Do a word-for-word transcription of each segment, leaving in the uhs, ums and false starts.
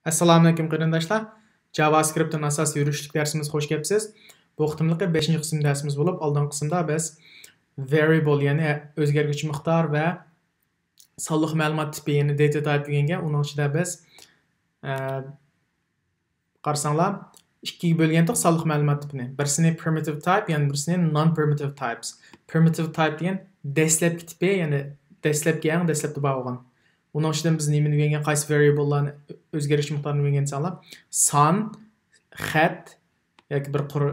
ئەسسالامۇئەلەيكۇم قېرىنداشلار. JavaScript تىن ئاساسىي يۈرۈشلۈك دەرسىمىزگە خوش كەپسىز. بۇ قېتىملىقى بەشىنچى قىسىم دەرسىمىز بولۇپ، ئالدىنقى قىسىمدا بىز variable، يەنى ئۆزگەرگۈچى مىقدار ۋە سانلىق مەلۇمات تىپى، يەنى data type ئۆگەنگەن. ئۇنىڭ ئىچىدە بىز، ئە، قارىساڭلار، ئىككىگە بۆلگەنتۇق سانلىق مەلۇمات تىپىنى. بىرسىنى primitive type، يەنە بىرسىنى non-primitive types. Primitive type دېگەن دەسلەپكى تىپى، يەنى دەسلەپكى، ئەڭ دەسلەپتە بار بولغان. ئۇنىڭ ئىچىدىن بىز نېمىنى ئۆگەنگەن، قايسى variable لارنى، ئۆزگەرگۈچى مىقدارنى ئۆگەنگەن دېسەڭلار، سان، خەت ياكى بىر قۇر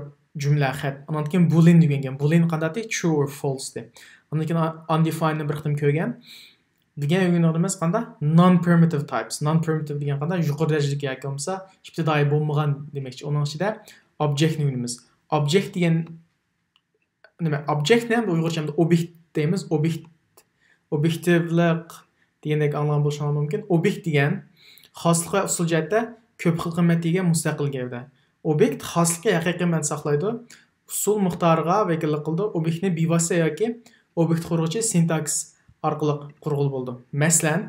جۈملە، خەت. ئاندىن كېيىن boolean ئۆگەنگەن. Boolean قانداقتى؟ True or false دى. ئاندىن كېيىن undefined نى بىر قېتىم كۆرگەن. دېگەن ئۆگىنىمىز قانداق؟ Non-primitive types. Non-primitive دېگەن قانداق؟ يۇقىرى دەرىجىلىك ياكى بولمىسا ئىپتىدائىي بولمىغان دېمەكچى. ئۇنىڭ ئىچىدە object نى ئۆگىنىمىز. Object دېگەن نېمە؟ Object نى ئۇيغۇرچە ئوبيېكت دەيمىز. ئوبيېكت، ئوبيېكتىۋلىق دېگەندەك ئاڭلىغان بولۇشىڭلار مۇمكىن. ئوبيېكت دېگەن خاسلىق ۋە ئۇسۇل جەھەتتە كۆپ خىل قىممەتكە ئىگە مۇستەقىل گەۋدە. ئوبيېكت خاسلىقى ھەقىقىي مەنىنى ساقلايدۇ. ئۇسۇل مىقدارىغا ۋەكىللىك قىلىدۇ. ئوبيېكتنى بىۋاسىتە ياكى ئوبيېكت قۇرغۇچى سىنتاكسىس ئارقىلىق قۇرغىلى بولىدۇ. مەسىلەن،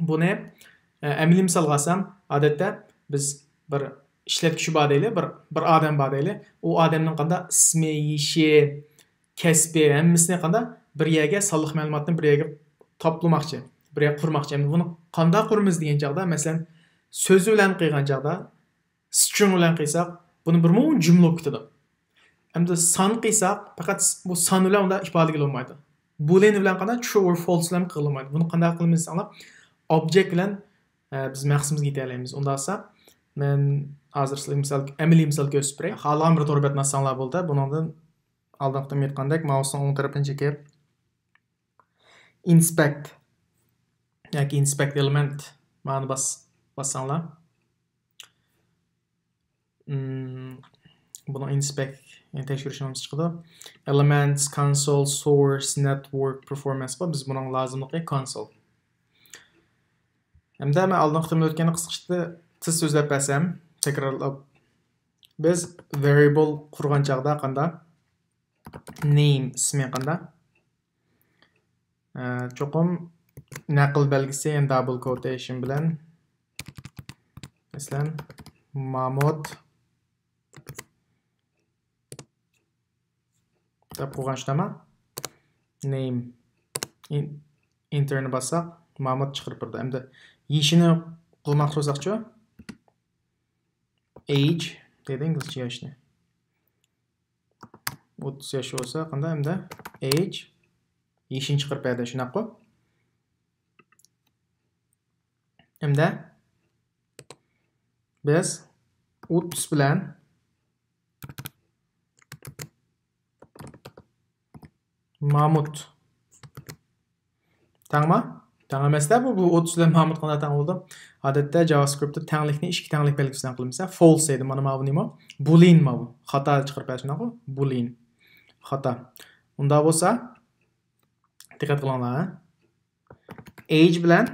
بۇنى، ئە، ئەمەلىي مىسالغا ئالسام، ئادەتتە بىز بىر ئىشلەتكۈچى بار دەيلى، بىر، بىر ئادەم بار دەيلى. ئۇ ئادەمنىڭ قانداق ئىسمى، يېشى، كەسپى، ھەممىسىنى قانداق بىر يەرگە سانلىق مەلۇماتنى بىر يەرگە تاپلىماقچى، بىر يەرگە قۇرماقچى. ئەمدى بۇنى قانداق قۇرىمىز دېگەن چاغدا، مەسىلەن، سۆزى بىلەن قىلغان چاغدا، string بىلەن قىلساق، بۇنى بىر مۇنچە جۈملە بولۇپ كېتىدۇ. ئەمدى سان قىلساق، پەقەت بۇ سان بىلەن ئۇنداق ئىپادىگىلى بولمايدۇ. Boolean بىلەن قانداق؟ True or false بىلەن قىلغىلى بولمايدۇ. بۇنى قانداق قىلىمىز دېسەڭلار، object بىلەن، ئە، بىز مەقسىتىمىزگە يېتەلەيمىز. ئۇنداق بولسا، مەن ھازىر سىلەرگە مىسال، ئەمەلىي مىسال كۆرسىتىپ بېرەي. خالىغان بىر تور بەتنى ئاچساڭلار بولدى. بۇنىڭدىن ئالدىنقى قېتىم ئېيتقاندەك، ماۋسنىڭ ئوڭ تەرىپىنى چېكىپ، inspect ياكى inspect element مانى باس-، باسساڭلار. ئىم، بۇنىڭ inspect، يەنى تەكشۈرۈش نامىسى چىقىدۇ. Elements، console، source، network، performance بار. بىز بۇنىڭ لازىملىقى console. ئەمدى مەن ئالدىنقى قېتىمدا ئۆتكەندە قىسقىچە تېز سۆزلەپ بەرسەم، تەكرارلاپ. بىز variable قۇرغان چاغدا قانداق؟ Name، ئىسمى قانداق؟ ئە، چوقۇم نەقىل بەلگىسى، يەنى double quotation بىلەن. مەسىلەن، مامۇت دەپ قويغان شۇنداقمۇ؟ Name. In-، enterنى باسساق، مامۇت چىقىرىپ بېرىدۇ. ئەمدى يېشىنى قىلماقچى بولساقچۇ؟ Age دەيدۇ ئىنگلىزچە ياشنى. ئوتتۇز ياش بولسا قانداق ئەمدى؟ Age. يېشىنى چىقىرىپ بەردى، شۇنداققۇ؟ ئەمدى بىز ئوتتۇز بىلەن مامۇت تەڭما؟ تەڭ ئەمەس-دە بۇ، بۇ ئوتتۇز بىلەن مامۇت قانداق تەڭ بولىدۇ؟ ئادەتتە JavaScriptتا تەڭلىكنى ئىككى تەڭلىك بەلگىسى بىلەن قىلىمىز. False دەيدۇ، مانا ماۋۇ نېمە؟ Boolean ماۋۇ. خاتا چىقىرىپ بەرسۇن، بۇ Boolean. خاتا. ئۇنداق بولسا، دىققەت قىلىڭلار. Age بىلەن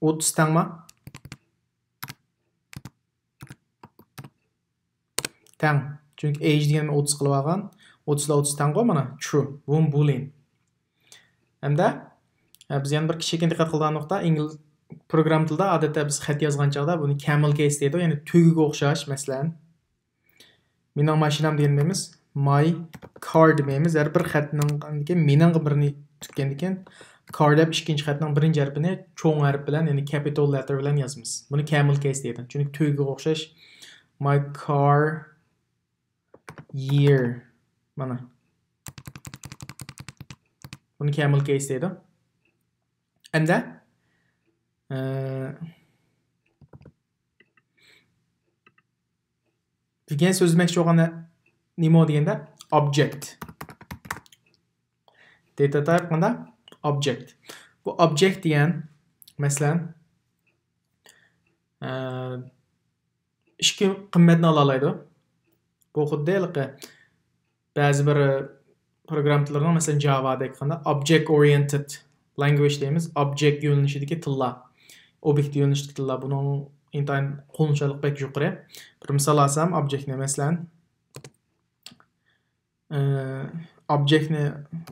ئوتتۇز تەڭما؟ تەڭ. چۈنكى age دېگەن مەن ئوتتۇز قىلىپ ئالغان. ئوتتۇز بىلەن ئوتتۇز تەڭغۇ مانا. True. بۇمۇ Boolean. ھەمدە، ئە، بىز يەنە بىر كىچىككىنە دىققەت قىلىدىغان نۇقتا، ئىنگلىز پروگرامما تىلىدا ئادەتتە بىز خەت يازغان چاغدا بۇنى camel case دەيدۇ، يەنى تۆگىگە ئوخشاش، مەسىلەن، مېنىڭ ماشىنام دېگەن نېمىمىز، my car دېمەيمىز. ھەر بىر خەتنىڭ، مېنىڭ بىرنى تۈگكەندىن كېيىن، car دەپ ئىككىنچى خەتنىڭ بىرىنچى ھەرپىنى چوڭ ھەرپ بىلەن، يەنى capital letter بىلەن يازىمىز. بۇنى camel case دەيدۇ. چۈنكى تۆگىگە ئوخشاش. My car year. مانا. بۇنى camel case دەيدۇ. ئەمدى، ئە، دېگەن سۆزلىمەكچى بولغان نېمە دېگەندە، object. Data type قانداق؟ Object. بۇ object دېگەن، مەسىلەن، ئە، ئىككى قىممەتنى ئالالايدۇ. بۇ خۇددى ھېلىقى بەزى بىر پروگرامما تىللىرىنىڭ، مەسىلەن، جاۋادەك قانداق object oriented language دەيمىز، object يۆنىلىشىدىكى تىللار، ئوبيېكت يۆنىلىشىدىكى تىللار، بۇنىڭ ئىنتايىن قوللىنىشچانلىقى بەك يۇقىرى. بىر مىسال ئالسام، object نى، مەسىلەن، ئە، object نى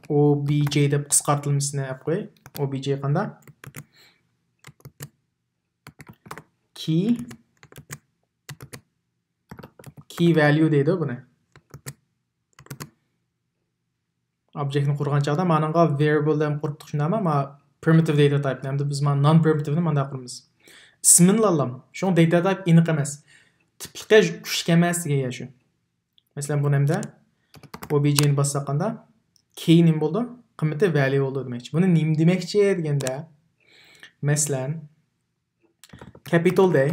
obj دەپ قىسقارتىلمىسىنى ئېلىپ قوياي. Obj قانداق؟ كى، كى ۋەليۇ دەيدۇ بۇنى. ئوبجېكتنى قۇرغان چاغدا مانىڭغا ۋېرىيئابىل دەپ قۇرۇپتۇق شۇنداقمۇ؟ ما پرىمىتىۋ داتا تايپنى. ئەمدى بىز مانا نان پرىمىتىۋنى مانداق قۇرىمىز. ئىسمىنى ئالالام. شۇڭا داتا تايپ ئېنىق ئەمەس. تىپلىقى كۈچلۈك ئەمەس دېگەن گەپ شۇ. مەسىلەن، بۇ نەمدە ئوبجېنى باسساق قاندا، كى نېمە بولىدۇ؟ قىممىتى ۋەليۇ بولىدۇ دېمەكچى. بۇنى نېمە دېمەكچى دېگەندە، مەسىلەن، كەپىتال دەي،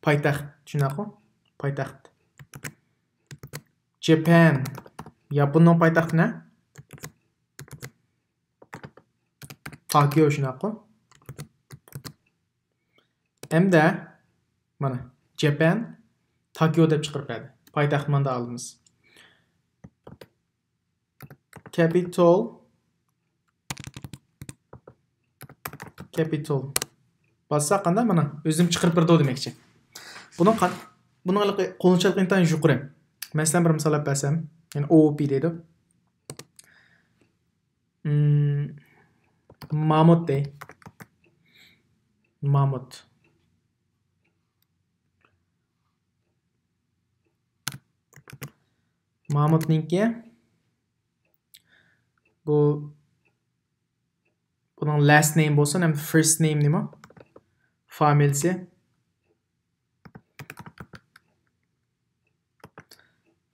پايتەخت، شۇنداققۇ؟ پايتەخت. جاپان، ياپوننىڭ پايتەختى نە؟ توكيو، شۇنداققۇ؟ ئەمدى مانا جاپان توكيو دەپ چىقىرىپ بەردى. پايتەخت ماندا ئالىمىز. كەپىتال، كەپىتال باسساق قاندا مانا ئۆزۈم چىقىرىپ بېرىدۇ دېمەكچى. بۇنىڭ قان-، بۇنىڭ ھېلىقى قوللىنىشچانلىقى ئىنتايىن يۇقىرى. مەسىلەن، بىر مىسال ئېلىپ بەرسەم، يەنى ئوۋۇپى دەيدۇ. مم، مامۇت دەي. مامۇت. مامۇتنىڭكى بۇ، بۇنىڭ لاست نېيم بولسۇن ھەم فىرست نېيم نېمە؟ فامىلىسى.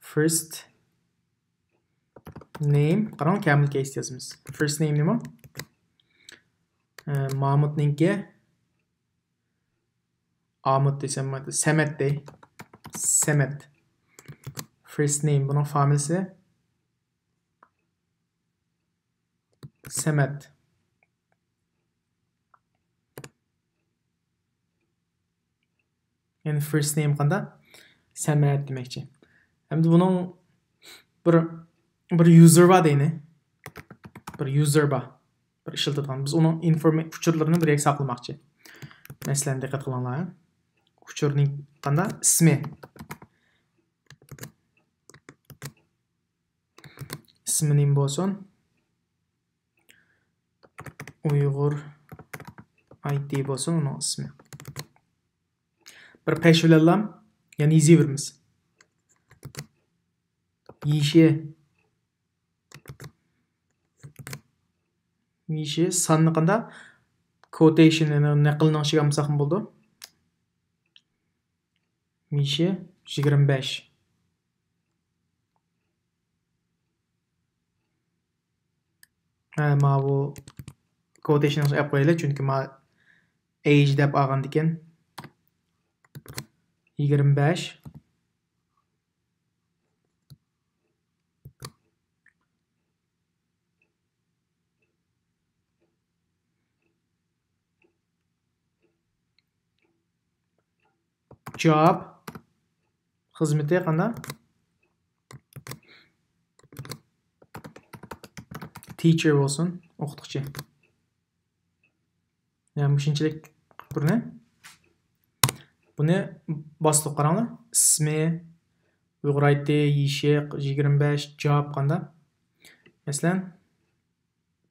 فىرست نېيم، قاراڭ، كامىل كەيس يازىمىز. فىرست نېيم نېمە؟ ئە، مامۇتنىڭكى ئامۇت دېسەم، سەمەت دەي. سەمەت. فىرست نېيم، بۇنىڭ فامىلىسى. سەمەت. يەنى فىرست نېيم قاندا؟ سەمەت دېمەكچى. ئەمدى بۇنىڭ بىر، بىر يۇزېر بار دەيلى. بىر يۇزېر بار. بىر ئىشلىتىدىغان. بىز ئۇنىڭ ئىنفورما-، ئۇچۇرلىرىنى بىر يەرگە ساقلىماقچى. مەسىلەن، دىققەت قىلىڭلار. ئۇچۇرنىڭ قاندا؟ ئىسمى. ئىسمى نېمە بولسۇن؟ ئۇيغۇر ئايتى بولسۇن ئۇنىڭ ئىسمى. بىر پەش بىلەنلا يەنە يېزىۋېرىمىز. يىشى. يىشى ساننى قاندا؟ كوتېيشن، يەنى نەقىلنىڭ ئىچىگە ئالمىساقمۇ بولىدۇ. يىشى يىگىرمە بەش. ھە، ماۋۇ كوتېيشننى ئېلىپ قويايلى، چۈنكى ما ئەيج دەپ ئالغاندىكىن يىگىرمە بەش. جاۋاب خىزمىتى قانداق؟ تىچېر بولسۇن، ئوقۇتقۇچى. يا، مۇشۇنچىلىك قىلىپ تۇرىمەن. بۇنى باستۇق، قاراڭلار. ئىسمى، ئۇيغۇر ئايتى، يېشى يىگىرمە بەش، جاۋاب قانداق؟ مەسىلەن،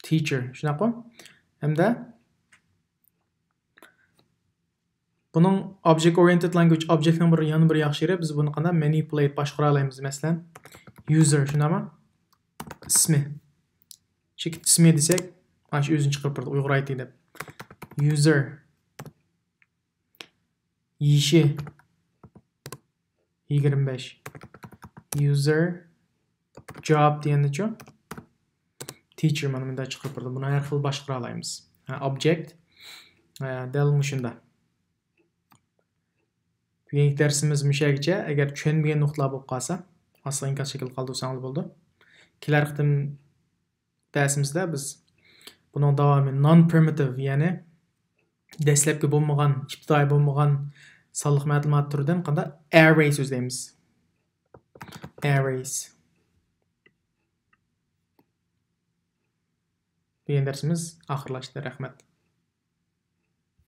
تىچېر، شۇنداققۇ؟ ھەمدە بۇنىڭ object oriented language، ئوبجېكتنىڭ بىر، يەنە بىر ياخشى يېرى، بىز بۇنى قانداق؟ مانىپۇلەيت، باشقۇرالايمىز. مەسىلەن، يۇزېر، شۇنداقمۇ؟ ئىسمى. چېكىت ئىسمى دېسەك، مانا شۇ ئۆزىنى چىقىرىپ بېرىدۇ، ئۇيغۇر ئايتى دەپ. يۇزېر. يېشى يىگىرمە بەش. يۇزېر. جاۋاب دېگەندىچۇ؟ تىچېر، مانا مۇنداق چىقىرىپ بېرىدۇ. بۇنى ھەر خىل باشقۇرالايمىز. ھە، ئوبجېكت، ھە، دەل مۇشۇنداق. بۈگۈنكى دەرسىمىز مۇشۇ يەرگىچە. ئەگەر چۈشەنمىگەن نۇقتىلار بولۇپ قالسا، ئاستىغا ئىنكاس شەكلىدە قالدۇرساڭلار بولىدۇ. كېلەر قېتىم دەرسىمىزدە بىز بۇنىڭ داۋامى non primitive، يەنى دەسلەپكى بولمىغان، ئىپتىدائىي بولمىغان سانلىق مەلۇمات تۈرىدىن قانداق؟ ئەررەي سۆزلەيمىز. ئەررەيس. بۈگۈن دەرسىمىز ئاخىرلاشتى. رەھمەت.